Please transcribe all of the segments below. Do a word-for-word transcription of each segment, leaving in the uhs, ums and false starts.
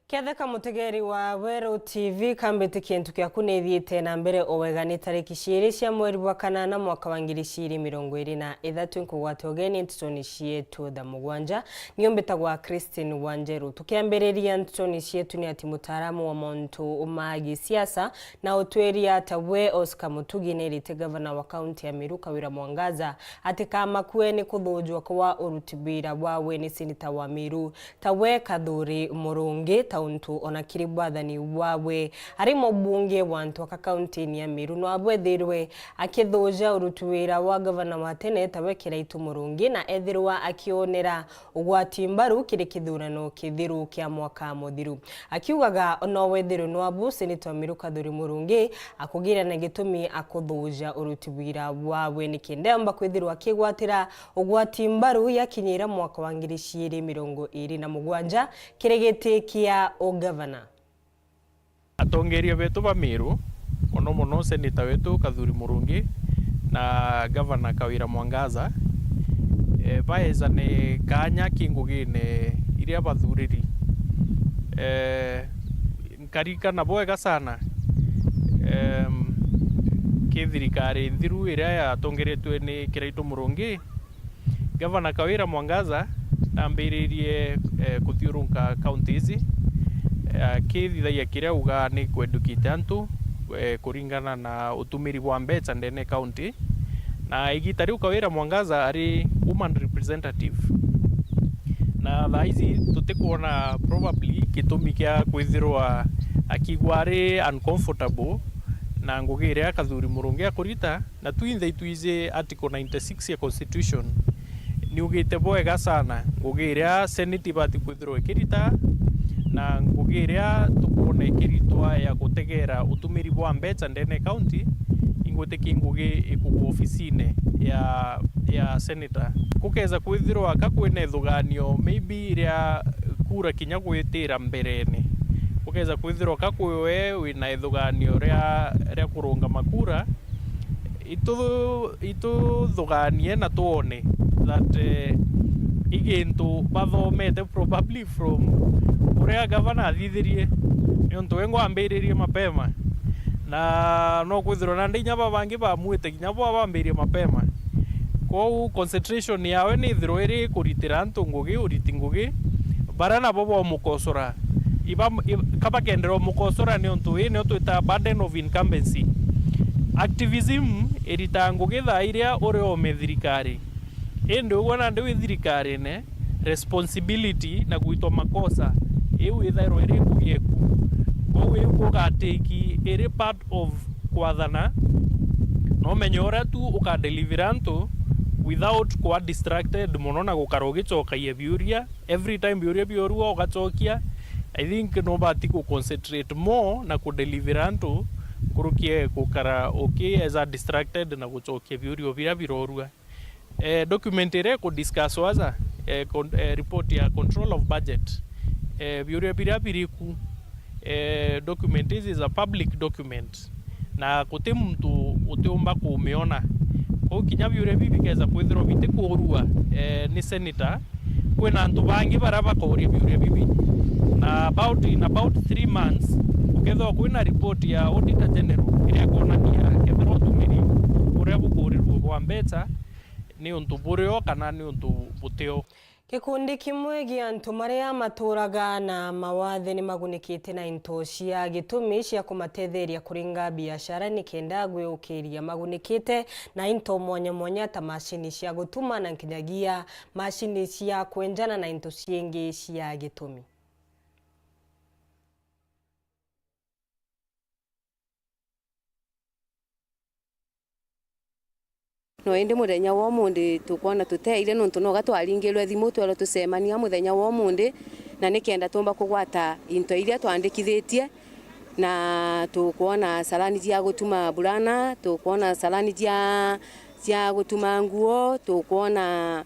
Ketheka mutegeri wa Weru T V, kambitikia ntuku yaku ni ithiite na mbere o wega. Ni tariki ciiri cia mweri bwa kanana mwaka wa ngiri ciiri mirongo iri na ithatu, nkugwate ugeni ntutoni cietu thaa mugwanja. Nio mbitagwa Christine Wanjeru. Tukiambiriria ntutoni cietu, ni ati mutaaramu wa mauntu ma gisiasa na utwiria tawe Oscar Mutugi nirite gavana wa kaunti ya Meru Kawira Mwangaza ati kamakue ni kuthujwa kwa uruti wira bwawe ni seneta wa Meru tawe Kathuri Murungi, ta untu ona kiri bwathani bwawe ari mubunge wa antu aka kaunti-ini ya Meru no abwethirwe akithuja uruti wira wa gavana wa tene tawe Kiraitu Murungi na ethirwa akionera ugwati mbaru kiri kithurano kithiru kia mwaka muthiru. Akiugaga no wethirwe nwabu seneta wa Meru Kathuri Murungi akugira na gitumi akuthuja uruti wira bwawe ni kenda yomba kwithirwa akigwatira ugwati mbaru yakinyira mwaka wa ngiri ciiri mirongo iri na mugwanja kiri giti kia ugavana. Atongeria betu ba Meru, mono mono seneta wetu Kathuri Murungi na gavana Kawira Mwangaza, eh, baejane kaanya ki ngugine iria bathuriri. Eh, nkarikana bwega sana, em, ki thirikari nthiru iria yatongeretue ni Kiraitu Murungi, Gavana Kawira Mwangaza nambiririe, eh, kuthiurunka counties, eh, akithithagia kiria auga ni ku educate antu, eh, kuringana na utumiri bwa mbeca ndene county. Na igita riu Kawira Mwangaza ari woman representative. Na thaa ici tutikwona probably gitumi kia kwithirwa akigua ari uncomfortable na ngugi iria Kathuri Murungi akurita, na twinthe itwiji article ninety-six ya constitution niugite bwega sana ngugi iria senate ibati kwithirwa ikirita, na ngugi iria tukwona ikiritwa ya gutegera utumiri bwa mbeca ndene ya county, ingwitikia ngugi ikugwa ofisine ya, ya senator. Gukeza kwithirwa ka kwina ithuganio maybe ria kura kinya gwitira mberene, gukeza kwithirwa ka kwi we wina ithuganio ria, ria kurungama kura, itu-, ituthuganie na twone that, eh, i gintu bathomete probably from uria gavana athithirie, niuntu we ngwambiririe mapema, na no kwithirwa nandi inya babangi bamuite kinya bwa bambirie mapema. Kwou concentration yawe ni ithirwa iri kuritira antu ngugi, uriti ngugi, baria nabo bomukosora. Iba, i-, ka bakendera umukosora niuntu ii nio twitaga burden of incumbency. Activism iritaga ngugi thaa iria uri ome thirikari. Indi ugwe nandi wi thirikarine, responsibility na gwitwa makosa, iu ithairwa iri ngugi eku. Kwou iu ugatake iri part of kwathana, na umenye uria tu ukadelivera antu without kwa distracted mono na gukara ugicokagia biuria. Every time biuria biorua ugacokia, I think no ubati ku concentrate more na kudelivera antu nkuruki e gukara uki eza distracted na gucokia biuria biria birorua. Eh, document iria ikudiscusswa aja, eh, con-, eh, report ya control of budget. Eh, biuria biria biriku, eh, document ici is a public document, na guti muntu utiumba kumiona. Kwou kinya biuria bibi bikeza kwithirwa bitikuurua, eh, ni senator, kwina antu bangi baria bakauria biuria bibi. Na about, in about three months, ukethirwa kwina report ya Auditor General iria ikonania kethirwa utumiri buria bukuurirwe bwa mbeca ni untu burio kana ni untu butio. Gikundi kimwe gia antu maria maturaga na mawathe ni magunikite na into cia gitumi cia kumatetheria kuringa biashara ni kenda gwiukiria magunikite na into mwanya mwanya ta macini cia gutuma na nkinyagia macini cia kwenjana na into ciingi cia gitumi. No indi muthenya wa umuthi tukwona tuteire, nontu noga twaringirwe thimu twerwa tucemania muthenya wa umuthi, na nikenda tumba kugwata into iria twandikithitie, na tukwona salani cia gutuma burana, tukwona salani cia, cia gutuma nguo, tukwona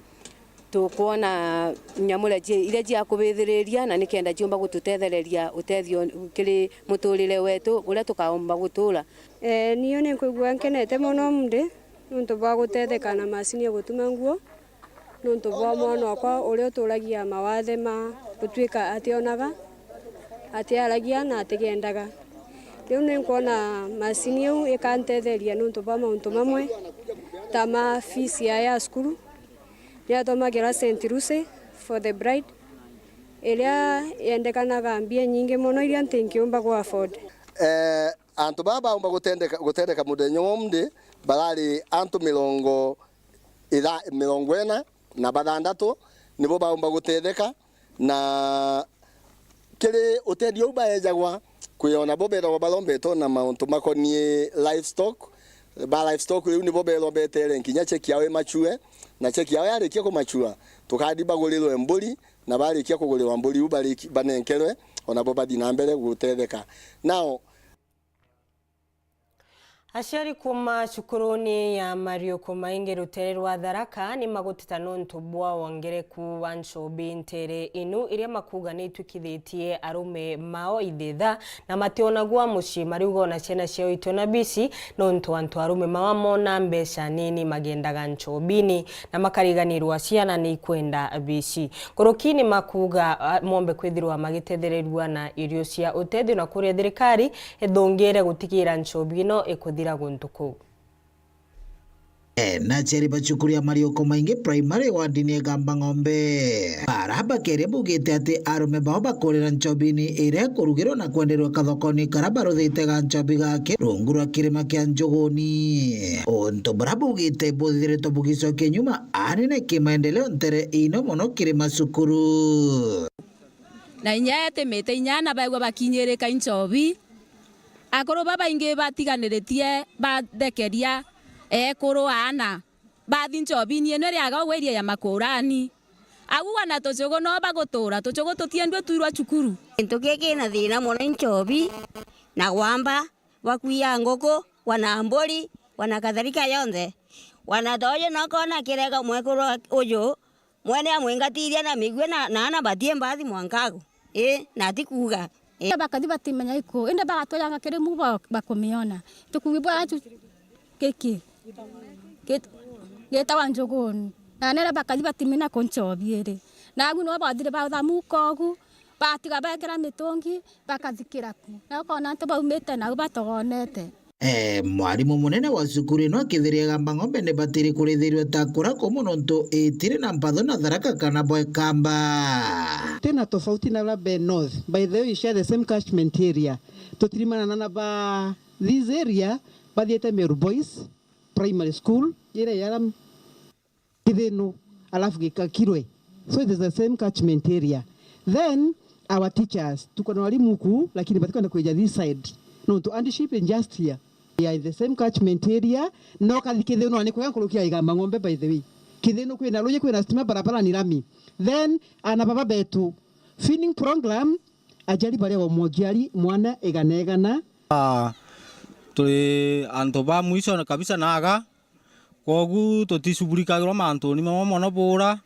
tukwona nyamura cia, iria cia kubithiriria, na nikenda ciumba gututethereria utethio kiri muturire wetu uria tukaumba gutura. Ee, niu ninkwigua nkenete mono umuthi, nontu bwa gutetheka na macini ya gutuma nguo, nontu bwa mwana wakwa uria uturagia mawathe ma gutuika ationaga, Atiaragia na atigendaga. Riu ni nkwona macini iu ikantetheria niuntu bwa mauntu mamwe, ta ma fees ya, ya cukuru. Ni atumagira Saint Lucy for the Bride, iria yendekanaga mbia nyingi mono iria ntingiumba ku afford. Eh, antu baa baumba gutendeka, gutetheka muthenya wa umuthi barari antu mirongo itha-, mirongo ina na bathandatu nibo baumba gutetheka, na kiri utethio u baejagwa, kwi ona bo beragwa barombetwe na mauntu makonie livestock. Ba livestock riu nibo berwa betere nkinya cheki yao imachue, na cheki yao yarikia kumachua, tukathi bagurirwe mburi, na barikia kugurirwa mburi u bariki-, banenkerwe, ona bo bathi na mbere gutetheka. Now, Aciari kuuma cukuruni ya Mariuko Maingi rutere rwa Tharaka ni maguteta nontu bwa wongereku wa nchobi ntere inu iria makuuga ni itwikithitie arume mao ithitha na mationagua mucii. Mariuga ona ciana ciao itiona bici nontu antu arume mao amona mbeca nini magendaga nchobini na makariganirwa ciana ni ikwenda bici. Nkuruki ni makuuga, a, mombe kwithirwa magitethereria na irio cia utethio na kuria thirikari ithungire gutigira nchobi ino ikuthira guntu kuu. E, na aciari ba cukuru ya Mariuko Maingi Primary wardini ya Igamba Ng'ombe, bara bakeria baugite ati arume bao bakurira nchobini iria ikurugirwa na kwenderwa kathokoni karia baruthite ga nchobi gake rungu rwa kirima kia Njuguni, untu buria baugite buthiritwe bugicokia nyuma anene kimaendeleo ntere ino mono kiri macukuru. Na inya etimite inya na baigua bakinyirika i nchobi. Akuru babaingi batiganiritie bathekeria ekuru aana, bathi nchobini ino iriaga ugwe iria ya makurani. Au wana tuchugu no bagutura, tuchugu tutiendua twirwa cukuru. Gintu kii kina thina mono i nchobi, na gwamba, bakuia nguku, wana mburi, wana kadhalika yonthe. Wana toju nokona kirega mwekuru uju, mwene amwingatiria na migua na, na ana batie mbathi mwankagu. Ii, na ti kuuga. Ii. Bakathi batimenya iku, indi bagatwejanga kirimu ba-, bakumiona. Tukuigua tu giki, git-, gitagwa njuguni. Na nere bakathi batimenya ku nchobi iri. Na agu no bathire bathamuka ugu, batiga bekira mitungi, bakathikira ku. Na ukona antu baumite nau batogonete. Ee, mwarimu munene wa cukuru ino akithiria Igamba Ng'ombe ni batiri kurithirua ta kurakwa mono nontu itiri na mpatho na Tharaka kana bwa Ikamba. Tena tofauti na Raben North. By the way, we share the same catchment area. Tutirimana na ba this area, bathiete Meru Boys Primary School, iria yara Kithinu, alafu Gikakirwe. So it is the same catchment area. Then our teachers, tuko na walimu huku, lakini batikwenda kuja this side. No, to hardship in just here. They are in the same catchment area. No kathi Kithinu ni kwega nkuruki ya Igamba Ng'ombe, by the way. Kithinu kwina ruji, kwina stima, barabara ni lami. Then ana baba betu feeding program, ajali baria wa mujali mwana igana igana. Ah, turi antu ba mwisho kabisa na aga. Kwogu tuticugurikagirwa mantuni mamwe mono bura.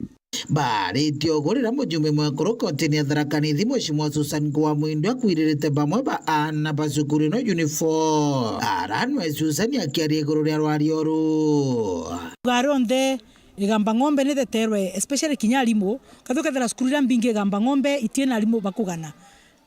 Baaritie ugu riria mujumbe mwekuru kotini ya Tharaka Nithi, Mheshimiwa Susan Kuwa Mwindu akwiririte bamwe ba aana ba cukuru ino uniform. Ara nwe Susan akiaria iguru ria rwaria uru. Gari onthe Igamba Ng'ombe nitheterwe, especially kinya arimu. Kathi ukethira cukuru iria mbingi Igamba Ng'ombe itina arimu bakugana.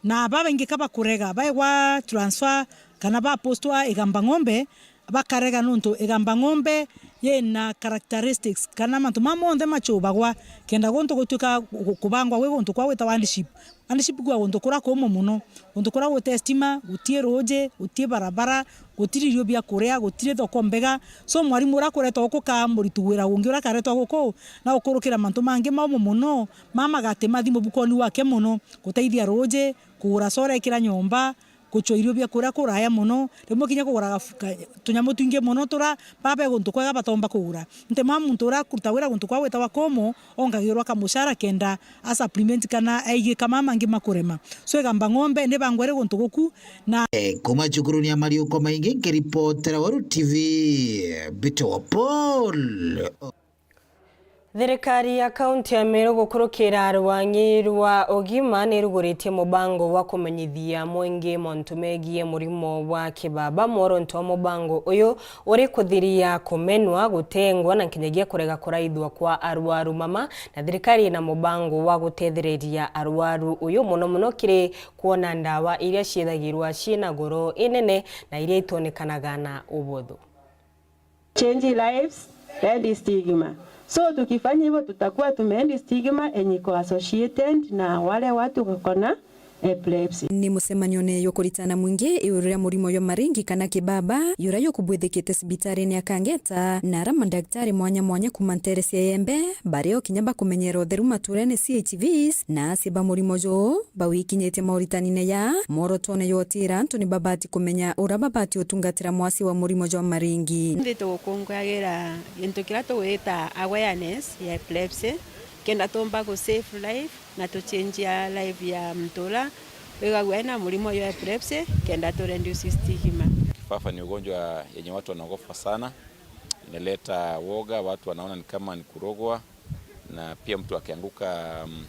Na babaingi ka bakurega, baegwa transfer kana bapostwa Igamba Ng'ombe, bakarega nontu Igamba Ng'ombe yina characteristics kana mantu mama monthe machubagwa kenda guntu gutuika gu-, kubangwa gwi guntu kwa gwitagwa hardship. Hardship kwa guntu kura kumu mono, guntu kura guti stima, guti ruji, guti barabara, gutiri irio bia kuria, gutiri thoko mbega. So mwarimu uria akuretwa guku ka muritu wira ungi uria akaretwa guku, na gukurukira mantu mangi maumu mono, mama gati mathi mubukoni wake mono, guteithia ruji, kugura solar ikira nyomba, guchwa irio bia kuria kuraya mono, rimwe kinya kugura gafu-, ka-, tunyamu twingi mono tura baba e guntu kwega batomba kugura. Nti mama muntu uria akuruta wira guntu kwa gwitagwa kumu, ongagirwa kamuchara kenda a supplement kana aigika mama mangi makurema. So Igamba Ng'ombe ni bangwere guntu guku na. E, kuma cukuruni ya Mariuko Maingi, nkiripotera Weru T V, Mbito wa Paul. Thirikari ya kaunti ya Meru gukurukira rwang'i rwa ugima niruguritie mubango wa kumenyithia mwingi montu megie murimo wa kibaba. Mworonto wa mubango uyu uri kuthiria kumenwa, gutengwa na nkinyagia kurega kuraithwa kwa arwaru mama, na thirikari ina mubango wa gutethereria arwaru uyu muno muno kiri kwona ndawa iria ciithagirwa ciina goro inene na iria itonekanaga na ubuthu. Change lives, end stigma. So tukifanya hivyo, tutakuwa tumeend stigma yenye iko associated na wale watu wako na epilepsy. Ni mucemanione jwa kuritana mwingi iguru ria murimo jwa maringi kana kibaba, jura jukubwithikite cibitarine ya Kangeta, na ara mandaktari mwanya mwanya kuma ntere cia Iembe, bario kinya bakumenyera utheru maturene C H Vs, na asie ba murimo juu bawikinyitie mauritanine ya mworotone jwa utira antu ni babati kumenya ura babati utungatira mwasi wa murimo jwa maringi. Nthi tugukunguagira gintu kiria tugwita awareness ya epilepsy, kenda tumba ku save life na tuchenjia life ya mtu ura wigagua ena murimo jwa epilepsy, kenda tu reduce stigma. Kifafa ni ugonjwa yenye watu wanaogopa sana, inaleta woga, watu wanaona ni kama ni kurogwa, na pia mtu akianguka, mm,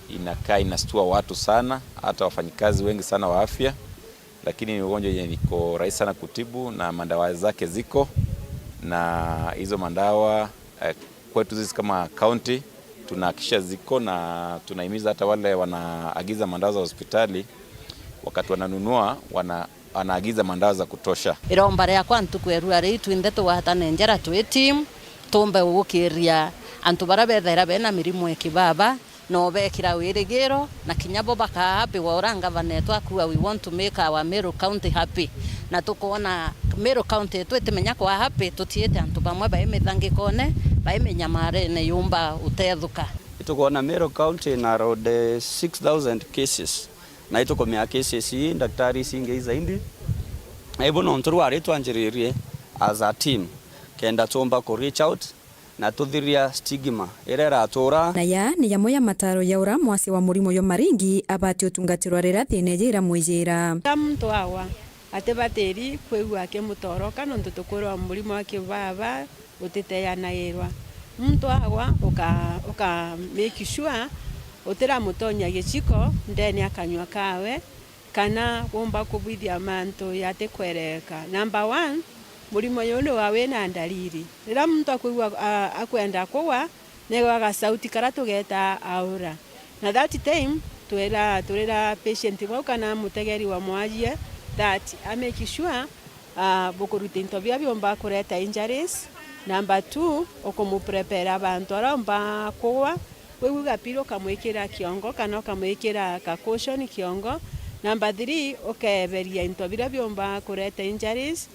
inakaa inastua watu sana, hata wafanyikazi wengi sana wa afya, lakini ni ugonjwa yenye iko rahisi sana kutibu na madawa zake ziko, na hizo madawa, eh, kwetu sisi kama county tunahakikisha ziko, na tunahimiza hata wale wanaagiza madawa za hospitali, wakati wananunua, wana-, wanaagiza madawa za kutosha. Iromba riakwa ntuku ya rua ri, twinthe tugwatane njara twi team, tumbe gukiria antu baria bethaira bena mirimo ya kibaba, na ubekira wirigiro, na kinya bo bakaa happy wa ura ngavana etu akua, "We want to make our Meru County happy." Na tukoona Meru County yetu itimenya kwa happy, tutiite antu bamwe bai mithangikone, bai minyamarene yumba utethuka. Itukwona Meru County ina around, eh, six thousand cases. Na itukumia cases ii, daktari icingi i zaidi. Na ibu nontu rwari twanjiririe as a team, kenda tumba ku reach out na tuthiria stigma iria iratura. Na ya ni yamwe ya mataro ya ura mwasi wa murimo jwa maringi abati utungatirwa riria thina iji iramwijira. Ka muntu agwa, atibatiri kwigua akimutoroka nontu tukwirwa murimo wa kibaba utiteanagirwa. Muntu agwa, uka, uka make sure utiramutonyia giciko ndene ya kanyua kawe, kana wumba kubwithia mantu yatikwereka. Number one, murimo juu ni wa wina ndariri. Riria muntu akwigua, a, akwenda kugwa, negwa gasauti karia tugeta aura. Na that time, twira, turira patient bau kana mutegeri wa mwajie that a make sure, ah, bukuruta into biria biumba kureta injuries. Number two, ukumuprepare bantu aria umba kugwa. Wigu gapira ukamwikira kiongo kana ukamwikira ka cushion kiongo. Number three, ukeeberia into biria biumba kureta injuries.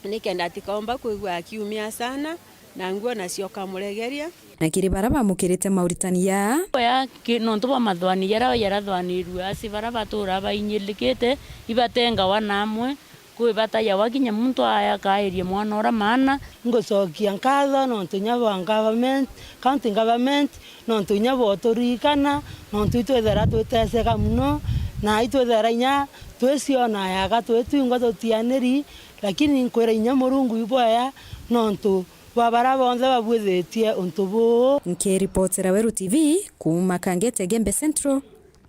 Nikenda atikaumba kwigua akiumia sana, na nguo nacio ukamuregeria. Na kiri bara bamukirite mauritani ya. Oya, ki-, nontu bwa mathwani jaria jarathwanirue, asi bara batura bainyilikite, ibatengawa na amwe, kwi bata jawa kinya muntu aya akairie mwana ura maana. Ngucokia nkatho nontu inya bwa government, county government, nontu inya bwa uturirikana, nontu itwithera twiteseka mono, na itwithera inya twiciona yaga twi twingwa tutianiri, lakini nkwira inya Murungu ibwea nontu bwa bara bonthe babwithitie untu buu. Nkiripotera Weru T V kuuma Kangete Gembe Central,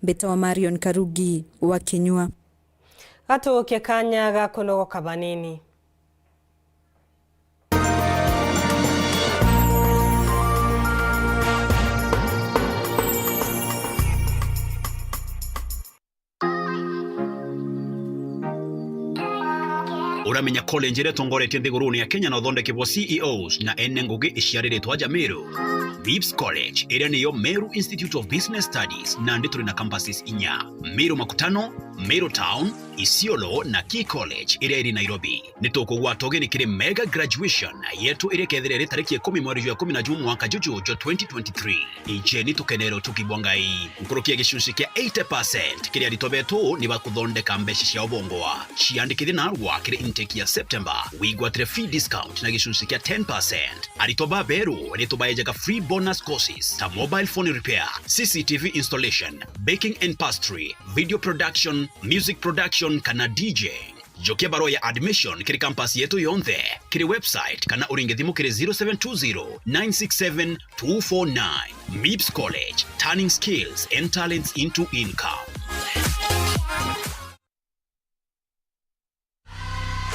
mbitawa Marion Karugi wa Kinyua. Gatuukie kanya ga kunogoka banini. Uramenya college iria itongoretie nthigurune ya Kenya na uthondeki bwa C E Os na ene ngugi iciariritwe aja Meru? Vips College, iria niyo Meru Institute of Business Studies, nandi turi na campuses inya: Meru Makutano, Meru Town, Isiolo na Key College iria iri Nairobi. Ni tukugwata ugeni kiri mega graduation yetu iria ikethira iri tariki ikumi mweri jwa ikumi na jumwa mwaka juju jwa twenty twenty-three. Ijeni tukenere utugi bwa Ngai. Nkuruki ya gicunci kia eighty percent kiri aritwa betu ni bakuthondeka mbeca cia ubongwa. Ciandikithie narua kiri intake ya September, wigwatire fee discount na gicunci kia ten percent. Aritwa baberu ni tubaejaga free bonus courses ta mobile phone repair, C C T V installation, baking and pastry, video production, music production kana D J. Jokia barua ya admission kiri campus yetu yonthe, kiri website kana uringe thimu kiri zero seven two zero nine six seven two four nine. MIPS College, turning skills and talents into income.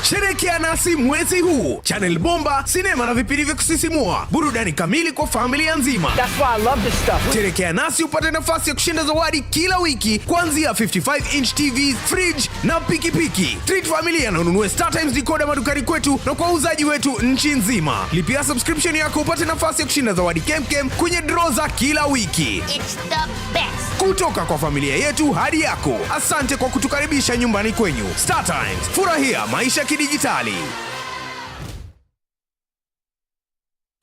Sherekea nasi mwezi huu. Channel bomba, sinema na vipindi vya kusisimua, burudani kamili kwa familia nzima. That's why I love this stuff. Sherekea nasi upate nafasi ya kushinda zawadi kila wiki, kuanzia fifty-five inch T V, fridge na pikipiki. Treat familia na ununue StarTimes decoder madukani kwetu na kwa wauzaji wetu nchi nzima. Lipia subscription yako upate nafasi ya kushinda zawadi kemkem kwenye draw za kila wiki. It's the best. Kutoka kwa familia yetu hadi yako, asante kwa kutukaribisha nyumbani kwenyu. StarTimes, furahia maisha kidijitali.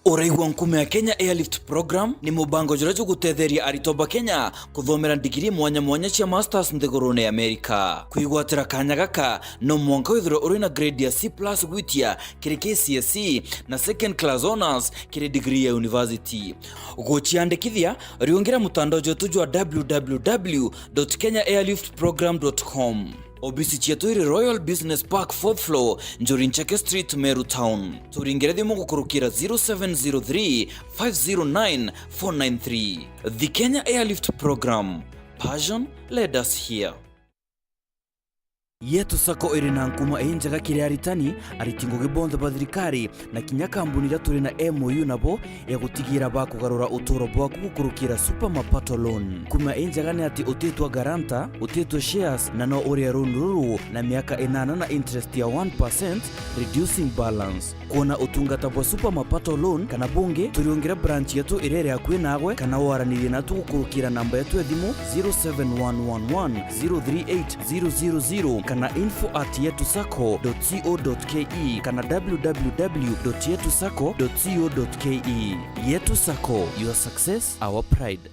Uraigua nkuma ya Kenya Airlift Program ni mubango juria jugutetheria aritwa ba Kenya kuthomera ndigiri mwanya mwanya cia masters nthigurune ya Amerika. Kwigwatira kanya gaka no mwanka withirwe uri na grade ya C plus gwitia kiri K C S E na second class honours kiri degree ya university. Guciandikithia, riungira mutandao jwetu jwa w w w dot kenya airlift program dot com. Obisi cietu iri Royal Business Park, fourth floor, Njuri Ncheke Street, Meru Town. Turingire thimu gukurukira zero seven zero three five zero nine four nine three. The Kenya Airlift Program. Passion led us here. Yetu Sacco iri na nkuma injega kiri aritani, ariti ngugi bonthe ba thirikari, na kinya kambuni iria turi na M O U nabo ya gutigira bakugarura uturo bwaku gukurukira Super Mapato Loan. Nkuma injega ni ati utitwa guarantor, utitwa shares, na no uria loan ruru na miaka inana na interest ya one percent, reducing balance. Kwona utungata bwa Super Mapato Loan kana bungi, turiungira branch yetu iria iri akui naagwe, kana waranirie natu gukurukira namba yetu ya thimu zero seven one one one zero three eight zero zero zero kana info at yetu sacco dot co dot ke kana w w w dot yetu sacco dot co dot ke. Yetu Sacco, your success, our pride.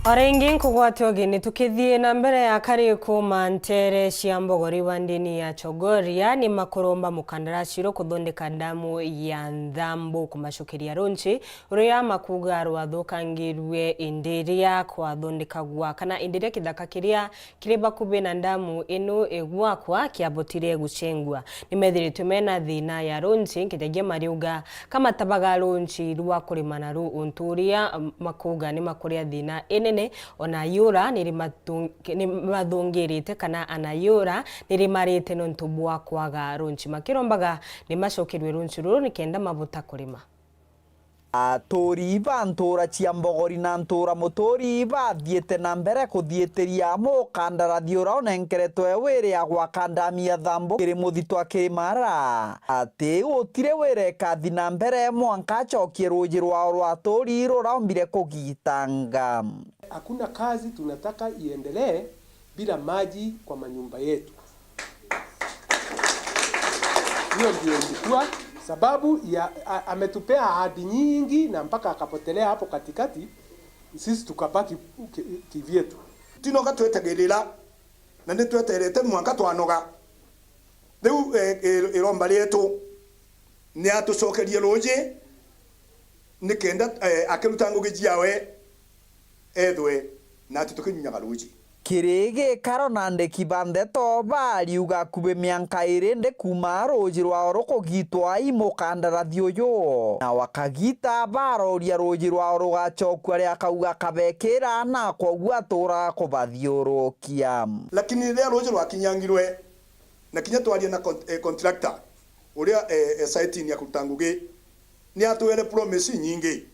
O ringi nkugwate ugeni, tukithii na mbere, akari kuuma nteere cia Mbogori wa ndini ya Chogoria ni makuromba mukandarasi uru kuthondeka ndamu ya Nthambu kumacokeria runchi ruria makuuga rwathukangirue indi iria kwathondekagwa kana indi iria kithaka kiria kiri bakuvi na ndamu inu igwakwa kiabotire gucengua. Nimethiritwe mena thina ya runchi, nkinyagia mariuga kamatabaga runchi rwa kurima naru, untu uria, mm, makuuga ni makuria thina inene. Ona yura ni rimathung-, ni mathungirite kana ana yura ni rimarite nontu bwa kwaga runchi, makirombaga ni macokerwe runchi ruru nikenda mabota kurima. Aturi ba ntura cia Mbogori na ntura Muturi bathiite na mbere kuthiitiria mukandarathi uria unenkeretwe wiri ya gwaka ndamu ya Thambu kiri Muthitwa Kirimara, ati gutiri wira ikathi na mbere mwanka acokie ruuji rwao rwa aturi ruraumbire kugitanga. Hakuna kazi tunataka iendelee bila maji kwa manyumba yetu. Hiyo ndio ilikuwa sababu ya, a-, ametupea ahadi nyingi na mpaka akapotelea hapo katikati, sisi tukabaki ki-, kivyetu. Tinoga twetagirira, na nitweterete mwanka twanoga. Riu, eh, eh, iromba rietu ni atucokerie ruuji, nikenda, eh, akiruta ngugi ciawe ethwe na ati tukinyunyaga ruuji. Kiri gikaro na andiki ba ndeto bariuga akubi mianka iri ndi kuuma ruuji rwao rukugitwa i mukandarathi uyu, na wakagita baroria ruuji rwao rugacokua ria kauga kabekira na kwogua atura kubathiurukia. Lakini riria ruuji rwakinyangirwe, na kinya twaria na con-, eh, contractor uria, eh, eh, site-ini ya kuruta ngugi, ni atwere promise inyingi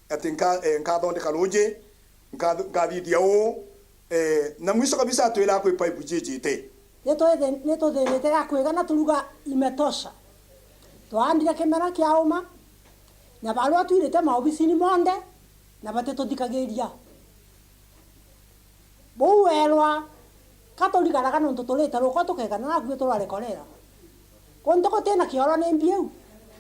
ati nka-, eh, nkathondeka ruuji, nka-, nkathithia uu, eh, na mwisho kabisa atwira kwi pipe ciijite. Nitwithinite ga kwigana turuga imetosha. Twaandire kimera kiauma, na barua twirite maobisini monthe, na batituthikagiria. Buu weerwa, ka turigaraga nontu turite ruko tukegana naku turware korera? Guntu gutina kioro ni mbiu?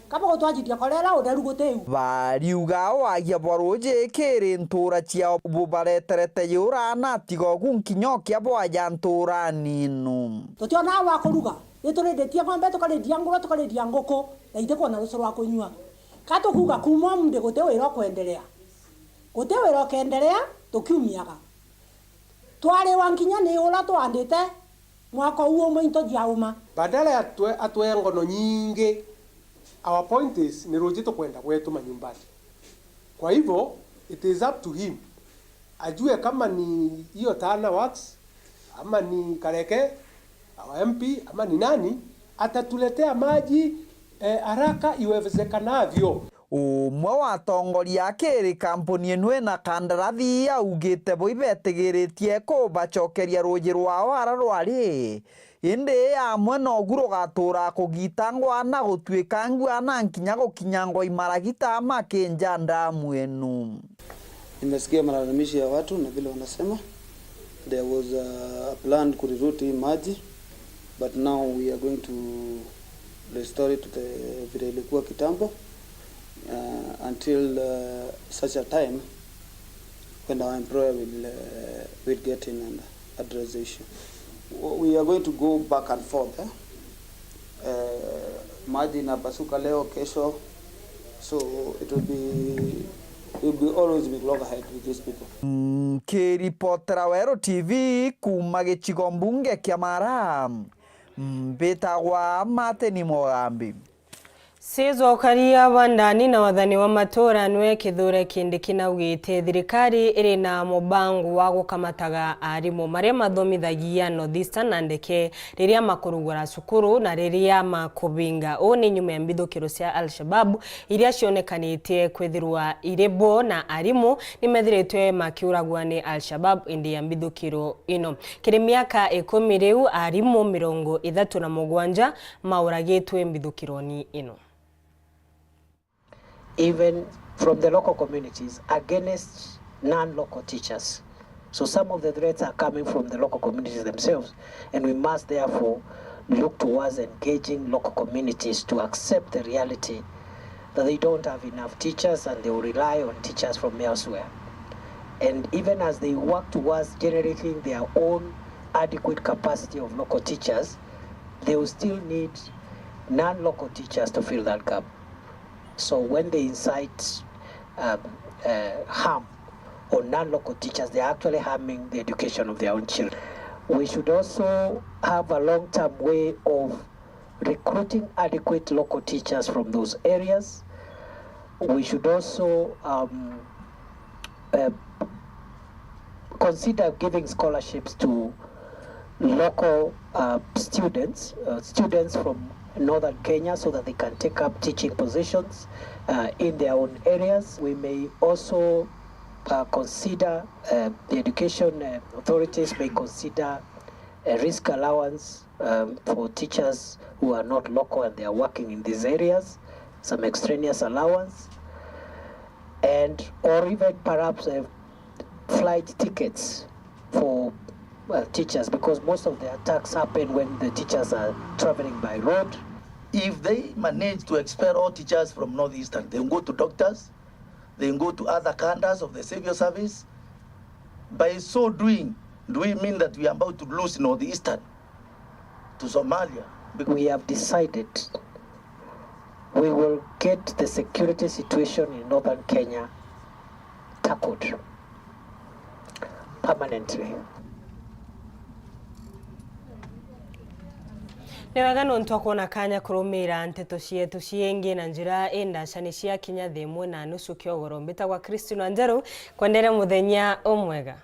Ka bugutwajithia korera utheru gutiu? Bariuga wagia bwa ruuji kiri ntura ciao bubareterete yura na tigogu nkinyokia bwaja ntura ninu. Tutionaa gwa kuruga, ni turiditie ng'ombe, tukaridia ngurwe, tukaridia nguku, na itikwona ruuji rwa kunyua. Ka tukuuga kuuma umunthi guti wira ukwenderea. Guti wira ukeenderea, tukiumiaga. Twariwa nkinya ni ura twandite mwaka uu umwe into jiauma. Badala ya twe-, atwee ngono nyingi, our point is, ni ruuji tukwenda gwetu manyumbani. Kwa hivyo, it is up to him. Ajue kama ni hiyo Tana Works, ama ni Kareke, our M P, ama ni nani, atatuletea maji, eh, haraka iwezekanavyo. Umwe wa atongoria a kiri kampuni ino ina kandarathi augite bo ibetigiritie kubacokeria ruuji rwao ara rwari, indi amwe nogu rugatuura kugitangwa na gutwikangua na nkinya gukinyangwa i maragita ma kinja ndamu ino. Nimesikia malalamishi ya watu na vile wanasema there was a plan kureroute hii maji, but now we are going to restore it to the vile ilikuwa kitambo, uh, until, uh, such a time when our employer will, uh, will get in and address the issue. We are going to go back and forth, eh? Eh, maji inapasuka leo, kesho. So it will be, it will be always be loggerhead with these people. Nkiripotera Weru T V kuuma gicigo mbunge kia Mara, mbitagwa Martin Mugambi. Sizwa ukaria bwa ndani na wathani wa matura nwe Kithure Kindiki naugite thirikari iri na mubango wa gukamataga arimu maria mathomithagia North Eastern na ndeke riria makurugura cukuru na riria makubinga. Uu ni nyuma ya mbithukiro cia Al-Shabab iria cionekanitie kwithirwa iri bo na arimu nimethiritwe makiuragwa ni Al-Shabab indi ya mbithukiro ino. Kiri miaka ikumi riu, arimu mirongo ithatu na mugwanja mauragitwe mbithukironi ino. Even from the local communities against non-local teachers. So some of the threats are coming from the local communities themselves, and we must therefore look towards engaging local communities to accept the reality that they don't have enough teachers and they will rely on teachers from elsewhere. And even as they work towards generating their own adequate capacity of local teachers, they will still need non-local teachers to fill that gap. So when they incite, um, uh, harm on non-local teachers, they are actually harming the education of their own children. We should also have a long-term way of recruiting adequate local teachers from those areas. We should also, um, uh, consider giving scholarships to local, uh, students, uh, students from northern Kenya, so that they can take up teaching positions, uh, in their own areas. We may also, uh, consider, uh, the education, uh, authorities may consider a risk allowance, um, for teachers who are not local and they are working in these areas, some extraneous allowance, and, or even perhaps, uh, flight tickets for, uh, teachers, because most of the attacks happen when the teachers are traveling by road. If they manage to expel all teachers from North Eastern, they go to doctors, they go to other cadres of the civil service. By so doing, do we mean that we are about to lose North Eastern to Somalia? Bec- We have decided we will get the security situation in northern Kenya tackled permanently. Ni wega nontu wa kwona kanya kurumira nteto cietu ciingi na njira indaca ni ciakinya thaa imwe na nusu kiogoro. Mbitagwa Christine Wanjeru, kwendere muthenya umwega.